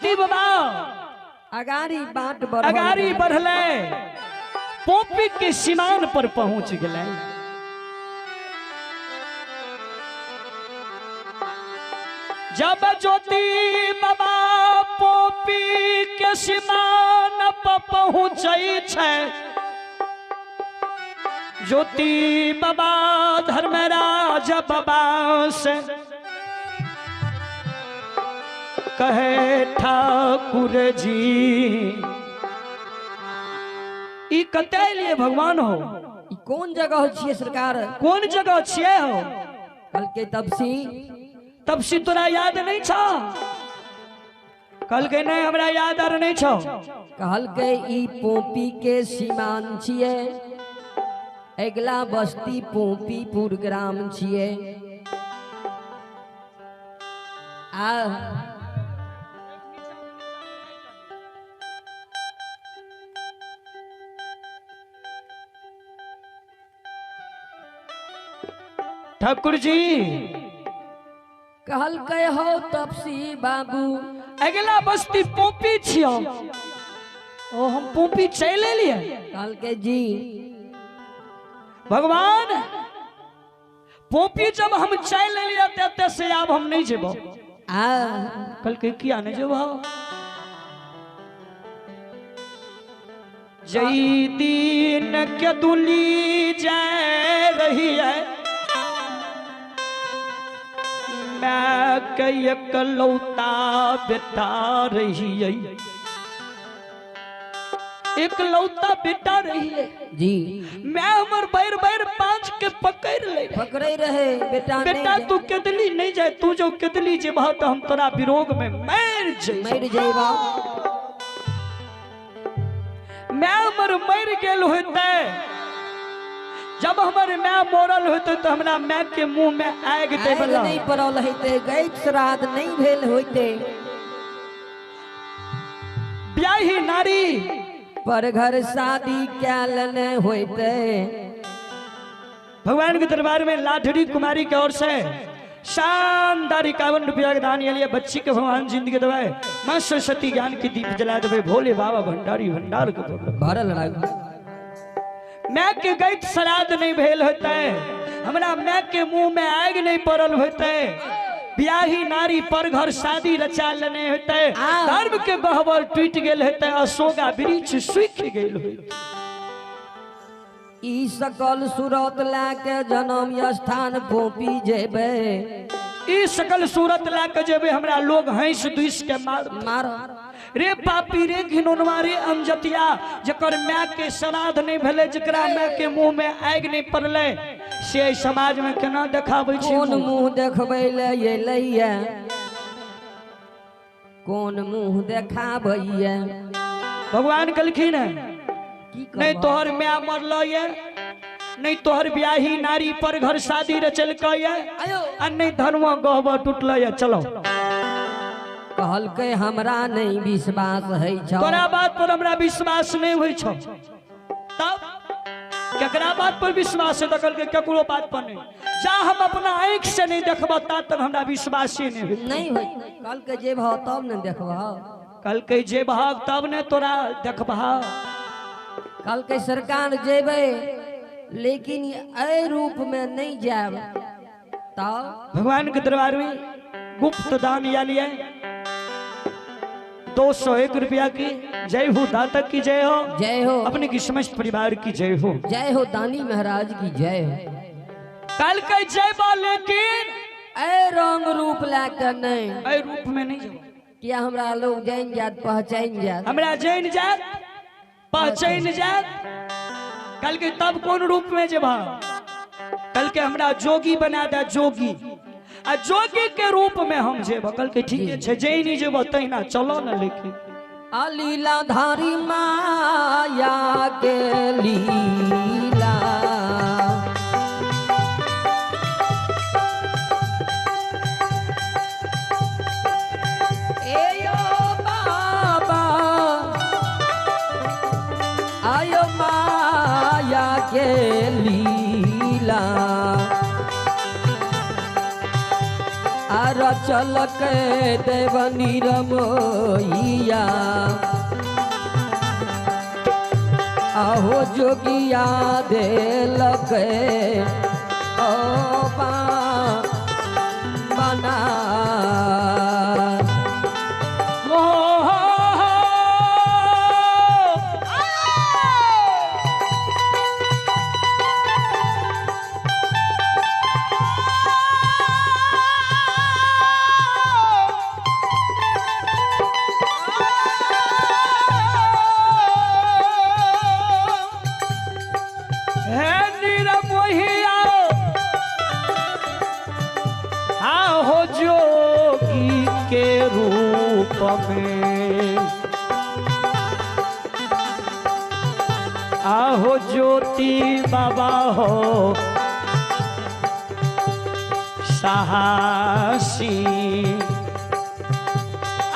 ज्योति बाबा अगाड़ी बाट बढ़ल। अगाड़ी बढ़ले, पोपी के सीमान पर पहुंच गेलै। जब ज्योति बाबा पोपी के सीमान पर पहुंचै छै, ज्योति बाबा धर्मराज बाबा से कहे ठाकुर जी, ई कतऽ एलियै भगवान हो? ई कोन जगह छियै सरकार? कोन जगह छियै हो? कहलकै तपसी। तपसी तोरा याद नहीं छौ? कहलकै नहीं, हमरा याद आर नहीं छौ। कहलकै ई पोपी के सीमान छियै, अगिला बस्ती पोपीपुर ग्राम छियै। आ ठाकुर जी कहलकै हौ तपसी बाबू, अगिला बस्ती पोपी छियो। ओ हम पोपी चलि एलियै। कहलकै जी। भगवान पोपी जब हम चलि एलियै तऽ एतऽ से आब हम नहि जेबो। आ कहलकै किया नहि जेबो? जई दिन के दुली जाय रही है, मैं के एकलौता बेटा रही है, एकलौता बेटा रही है जी। मैं हमर बैर बैर पांच के पकड़ ले पकड़े रहे बेटा। बेटा तू केदली नहीं जाए, तू जो केदली जेबह तो हम तोरा विरोग में मर जाए, मर जेबा। मैं हमर मर गेल होते, जब हमर my moral होते तो हमरा my के मुंह में आग देबला नहीं पड़ल होते, गैत श्राद्ध नहीं भेल होते। ब्याही नारी पर घर शादी कैल नहीं होते। भगवान के दरबार में लाठड़ी कुमारी की ओर से शानदार 51 रुपया के दान लिए बच्ची के भगवान जिंदगी दवाए, मां सरस्वती ज्ञान की दीप जला देवे, भोले बाबा भंडारी भंडार के भरल। मैं के गैत श्राद्ध नहीं भेल होते, हमरा मैं के मुंह में आग नहीं पड़ल होते, ब्याही नारी पर घर शादी रचा लेने होते, धर्म के गहबर टूट गेल होते, अशोका वृक्ष सूख गेल होते। ई सकल सूरत ला के जन्म स्थान पोपी जेबे, ई सकल सूरत ला के जेबे, हमरा लोग हंस दुस के मार मार। रे पापी रे घिनौनवा रे अमजतिया, जकर my के श्राद्ध नहीं भेलै, जकरा my के मुंह में आगि नहीं पड़लै, से एहि समाज में केना देखाबै छै? कोन मुंह देखबै ले एलैया, कोन मुंह देखाबैया? भगवान कहलखिन है नहीं तोहर my मरल ये, नहीं तोहर ब्याही नारी पर घर शादी रचलकै ये, आ नहीं धनुआ गहबर टूटल ये। चलो। कहलकै हमरा नहीं विश्वास है छौ, तोरा बात पर हमरा विश्वास नहीं होइ छौ। तब केकरा बात पर विश्वास है? तो कहलकै केकरो बात पर नहीं, जा हम अपना आँखि से नहीं देखबो ता तक हमरा विश्वास ही नहीं होइ। नहीं होइ। कहलकै जेबह तब ने देखबह। कहलकै जेबह तब ने तोरा देखबह। कहलकै सरकार जेबै, लेकिन एहि रूप में नहीं जायब। तब भगवान के दरबार में गुप्त दान या लिया 201 रुपया की। जय हो दातक की जय हो, जय हो अपने की समस्त परिवार की जय हो, जय हो दानी महाराज की जय हो। कल के जय बा, लेकिन ए रंग रूप लाके नहीं, ए रूप में नहीं जाओ। किया हमरा लोग जान जात पहचान जात, हमरा जान जात पहचान जात। कल के तब कौन रूप में जेबा? कल के हमरा जोगी बना दे, जोगी, आ जोगी के रूप में हम जेब। कल के ठीक है जे नहीं जेब तहिना चलो ना। लेकिन अलीला धारी माया के लीला, ए यो बाबा आयो माया के लीला, रचलक देव निरमोहिया आहो जोगिया देलक ओ बना। जोगी के रूप में आहो ज्योति बाबा हो साहसी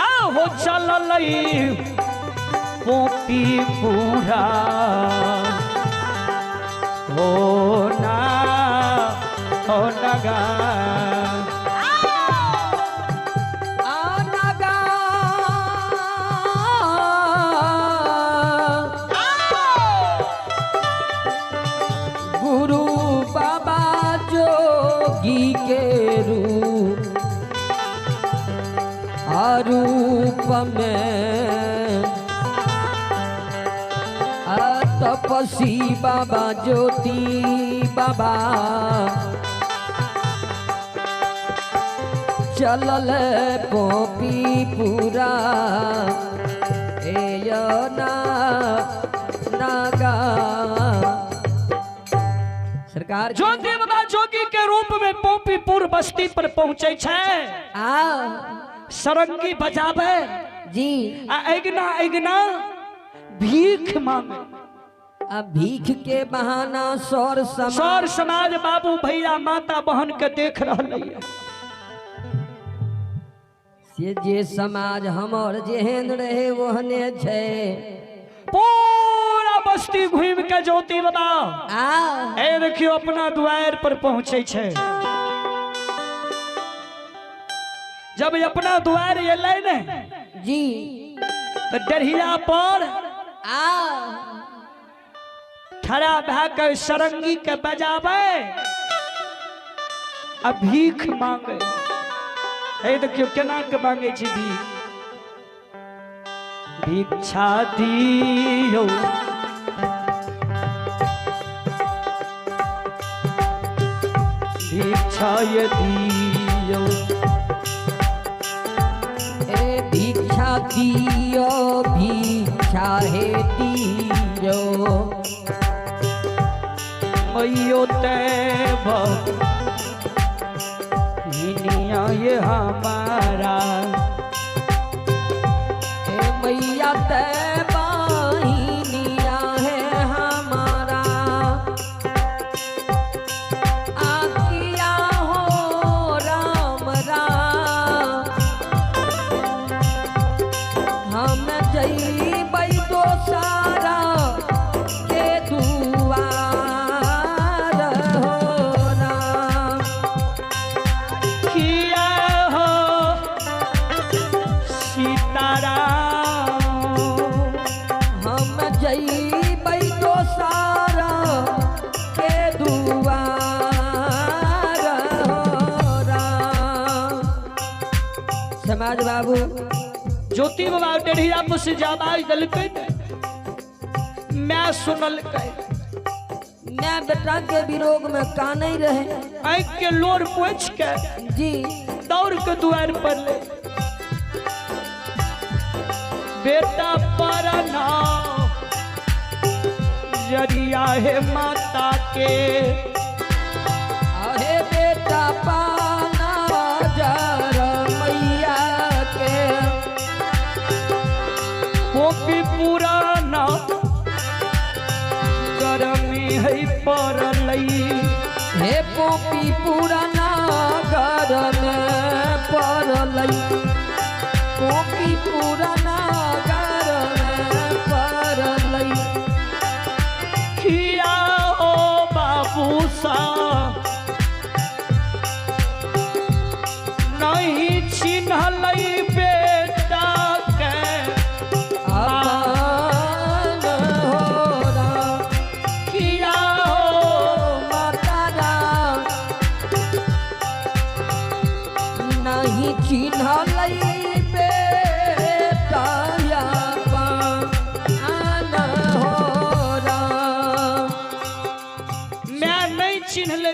आहो चललई पोपी पूरा हो ना हो नगा गुरु बाबा जोगी के रूप रूप में तपसी बाबा ज्योति बाबा चलल पोपी पूरा ए ना नागा। सरकार ज्योति बाबा जोगी के रूप में पोपीपुर बस्ती पर पहुंचे छै। सरंगी बजावे जी आ अगना अगना भीख मांगे। अब भीख के बहाना सौर समाज बाबू भैया माता बहन के देख रहल है। से जे समाज हमर जेहन रहे ओहने छै। पूरा बस्ती घूम के ज्योति बाबा ए देखियो अपना द्वार पर पहुंचे छै। जब अपना द्वार एलै ने जी तो डरिया पर खड़ा भए के सरंगी के बजावे आ भीख मांगे। ए देखियो केना के मांगे छै भीख। भिक्षा दियो भिक्षा ये दियो ए भिक्षा दियो भिक्षा हे दियो मैयो तैब हिनिया ये हमारा मैया ते बाहिनिया है हमारा आकिया हो राम राम हम जइबै दोसारा के दुआर हो राम। किया हो सीताराम हम जइबै दोसारा के दुआर हो राम। समाज बाबू ज्योति बाबा डेढ़िया पर से आवाज देलकै मैं सुनलकै। मैं बेटा के विरोग में कानै रहे आँख के लोर पोछ के जी दौड़ के द्वार पर ले बेटा परना जरिया है माता के अहे बेटा पाना जर मैया के पोपी पुराना गरमी है पड़लई हे पोपी पुराना गरम पड़लई पोपी पुराना गरम पड़लई। किया ओ बाबू सा नहीं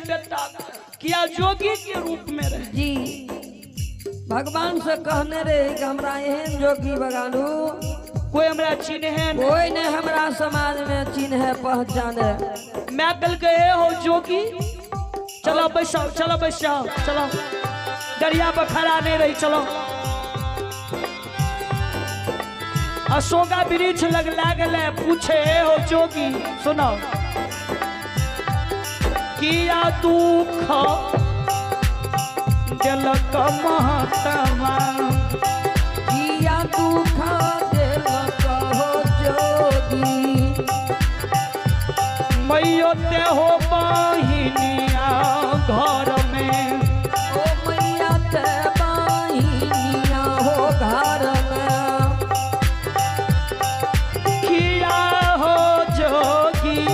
बेटा किया जोगी के रूप में रहे। जी भगवान से कहने रहे कि हमरा एहन जोगी बगानू कोई हमरा चिन्हे नहीं। कोई नहीं हमरा समाज में चिन्हे पहचाने। मैं कल गए हो जोगी, चलो बैसाओ, चलो बैसाओ, चलो दरिया पर खड़ा नहीं रही, चलो अशोका वृक्ष लग लागल, पूछे हो जोगी सुनो किया दुख दिलक महात्मा, किया दुख दिलक हो जोगी, मैयो ते हो बहिनिया घर में, ओ मैया ते बहिनिया हो घर में, किया हो जोगी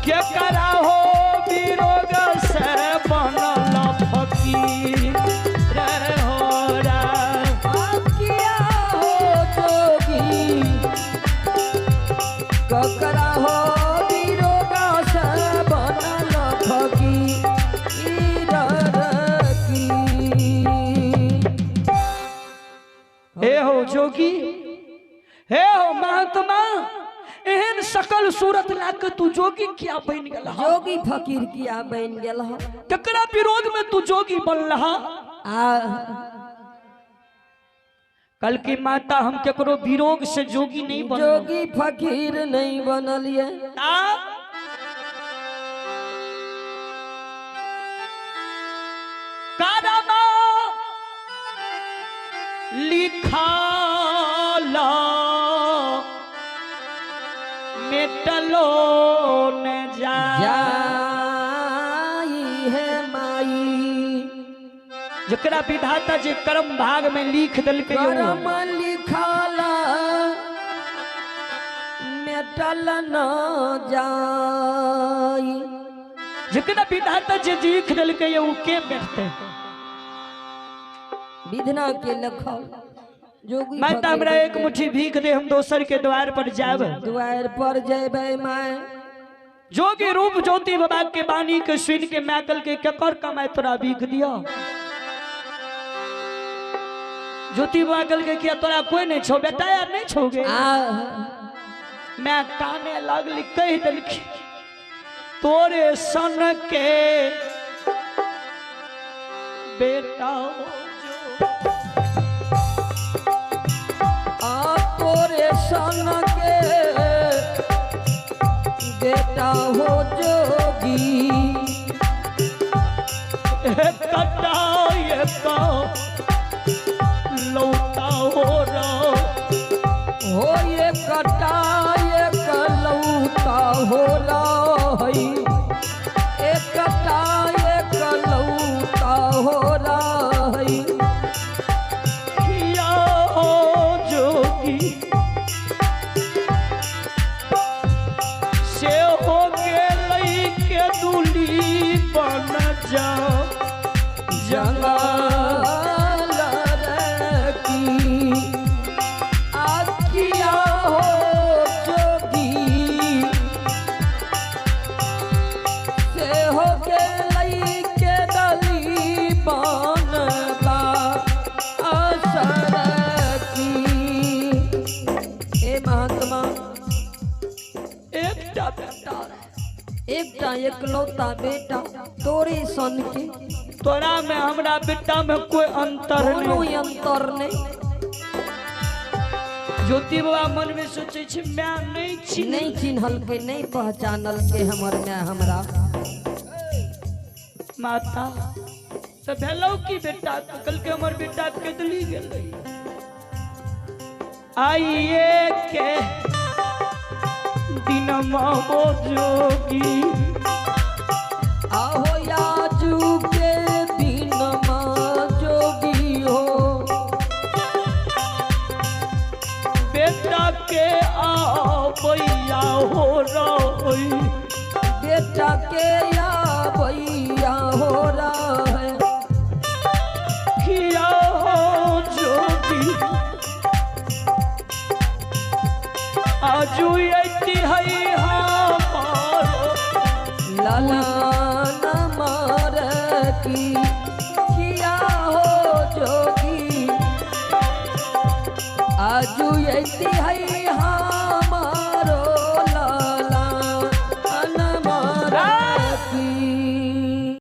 के करा हो विरोग से बनल फकीर रे हो रा, किया हो जोगी ककरा हो विरोग से बनल फकीर की। हे हो जोगी, हे हो महात्मा, एहन सकल सूरत लाके तू जोगी किया बन गेल, जोगी फकीर किया बन गेल, ककरा विरोध में तू जोगी बन रहा। कल की माता हम केकरो विरोध से जोगी नहीं बनल, जोगी फकीर नहीं बनलिए। कारमा लिखाला मेटलो न जाई है माई, जकरा विधाता जे कर्म भाग में लिख देलकै, कर्म लिखाला मेटल न जाई, जकरा विधाता जे लिख देलकै उ के मेटतै, विधना के लिखल जोगी। माता हमरा एक मुट्ठी भीख दे, हम दोसर के द्वार पर जाब, द्वार पर जेबै माय। जोगी रूप ज्योति बाबा के बानी के सुन के मैकल के केकर कमाए तोरा भीख दिया। ज्योति बाबा कल के किया तोरा कोई नहीं छो बेटा यार नहीं छोगे। मैं काने लागली कह दिलखी तोरे सन के बेटा आ तोरे सन के बेटा हो जोगी कटा ये का लौटा हो रहा हो ये कटा ये कलौता हो रही एक कटा ये कलौता हो रही किया हो जोगी से हो गेलै के दूली बन जा जंगल रे की आखिया हो जोगी से हो गेलै के डली बनला असर की। हे महात्मा एकटा बेटा एकटा एकलौता बेटा तोरे सन के तोरा में हमरा बेटा में कोई अंतर कोनो नहीं अंतर नहीं। ज्योति बाबा मन में सोचे छे मैं नहीं छी नहीं चिन्हलकै नहीं पहचानलकै हमर माय हमरा। माता तो भेलौ की बेटा कल के हमर बेटा के दली गेलै आइए के दिन हो जोगी आहो याजू के दिन माँ जोगी हो बेटा के आबैया हो रही बेटा के आबैया हो रहे किया हो जोगी आजू अइती है हमार ललन मार की किया हो जोगी आजू ऐती है।